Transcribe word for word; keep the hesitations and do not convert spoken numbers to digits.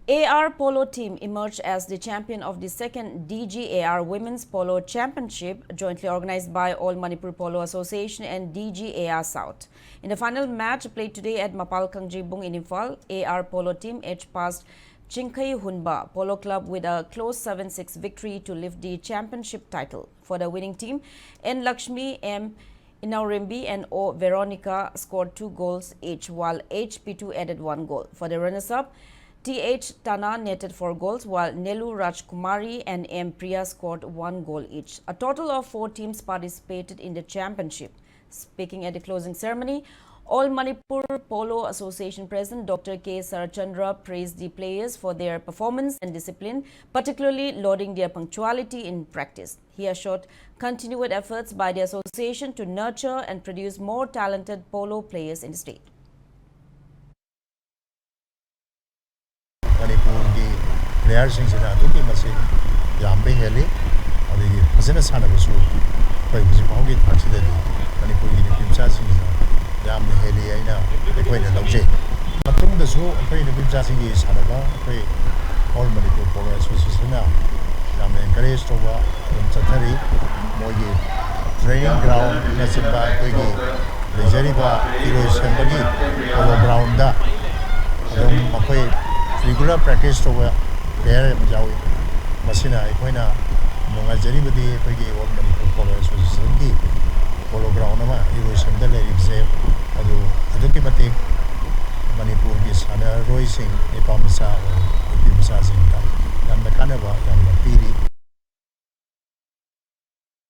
A R Polo team emerged as the champion of the second D G A R Women's Polo Championship, jointly organized by All Manipur Polo Association and D G A R South. In the final match played today at Mapal Kangjibung in Imphal, A R Polo team edged past Chingkhei Hunba Polo Club with a close seven six victory to lift the championship title. For the winning team, N Lakshmi, M Inaurembi and O Veronica scored two goals each, while H P two added one goal. For the runners-up, T H Tana netted four goals, while Nelu Rajkumari and M Priya scored one goal each. A total of four teams participated in the championship. Speaking at the closing ceremony, All Manipur Polo Association President Doctor K Sarachandra praised the players for their performance and discipline, particularly lauding their punctuality in practice. He assured continued efforts by the association to nurture and produce more talented polo players in the state. ꯃꯅꯤꯄꯨꯔꯒꯤ ꯄ꯭ꯂꯦꯌꯔꯁꯤꯡꯁꯤꯅ ꯑꯗꯨꯛꯀꯤ ꯃꯇꯤꯛ ꯌꯥꯝꯕ ꯍꯦꯜꯂꯤ꯫ ꯑꯗꯒꯤ ꯐꯖꯅ ꯁꯥꯟꯅꯕꯁꯨ ꯑꯩꯈꯣꯏ ꯍꯧꯖꯤꯛ ꯐꯥꯎꯒꯤ ꯊꯥꯛꯁꯤꯗꯗꯤ ꯃꯅꯤꯄꯨꯔꯒꯤ ꯅꯨꯄꯤ ꯃꯆꯥꯁꯤꯡꯁꯤꯅ ꯌꯥꯝꯅ ꯍꯦꯜꯂꯤ ꯍꯥꯏꯅ ꯑꯩꯈꯣꯏꯅ ꯂꯧꯖꯩ꯫ ꯃꯇꯨꯡꯗꯁꯨ ꯑꯩꯈꯣꯏ ꯅꯨꯄꯤ ꯃꯆꯥꯁꯤꯡꯒꯤ ꯁꯥꯟꯅꯕ ꯑꯩꯈꯣꯏ ꯑꯣꯜ ꯃꯅꯤꯄꯨꯔ ꯄꯣꯂꯣ ꯑꯦꯁꯣꯁꯤꯌꯦꯁꯟꯅ ꯌꯥꯝꯅ ꯑꯦꯟꯀꯔꯦꯖ ꯇꯧꯕ ꯑꯗꯨꯝ ꯆꯠꯊꯔꯤ꯫ ꯃꯣꯏꯒꯤ ꯇ꯭ꯔꯦꯅꯤꯡ ꯒ꯭ꯔꯥꯎꯟꯅꯆꯤꯡꯕ ꯑꯩꯈꯣꯏꯒꯤ ꯂꯩꯖꯔꯤꯕ ꯏꯔꯣꯏꯁꯦꯝꯕꯒꯤ ꯄꯣꯂꯣ ꯒ꯭ꯔꯥꯎꯟꯗ ꯑꯗꯨꯝ ꯃꯈꯣꯏ ꯔꯤꯒꯨꯂꯔ ꯄ꯭ꯔꯦꯛꯇꯤꯁ ꯇꯧꯕ ꯄ꯭ꯂꯦꯌꯔ ꯌꯥꯝ ꯌꯥꯎꯏ꯫ ꯃꯁꯤꯅ ꯑꯩꯈꯣꯏꯅ ꯅꯨꯡꯉꯥꯏꯖꯔꯤꯕꯗꯤ ꯑꯩꯈꯣꯏꯒꯤ ꯑꯣꯜ ꯃꯅꯤꯄꯨꯔ ꯄꯣꯂꯣ ꯑꯦꯁꯣꯁꯤꯌꯦꯁꯟꯒꯤ ꯄꯣꯂꯣ ꯒ꯭ꯔꯥꯎꯟ ꯑꯃ ꯏꯔꯣꯏꯁꯦꯝꯗ ꯂꯩꯔꯤꯕꯁꯦ ꯑꯗꯨ ꯑꯗꯨꯛꯀꯤ ꯃꯇꯤꯛ ꯃꯅꯤꯄꯨꯔꯒꯤ ꯁꯥꯟꯅꯔꯣꯏꯁꯤꯡ ꯅꯨꯄꯥ ꯃꯆꯥ ꯑꯣꯏꯔꯣ ꯅꯨꯄꯤ ꯃꯆꯥꯁꯤꯡꯗ ꯌꯥꯝꯅ ꯀꯥꯟꯅꯕ ꯌꯥꯝꯅ ꯄꯤꯔꯤ꯫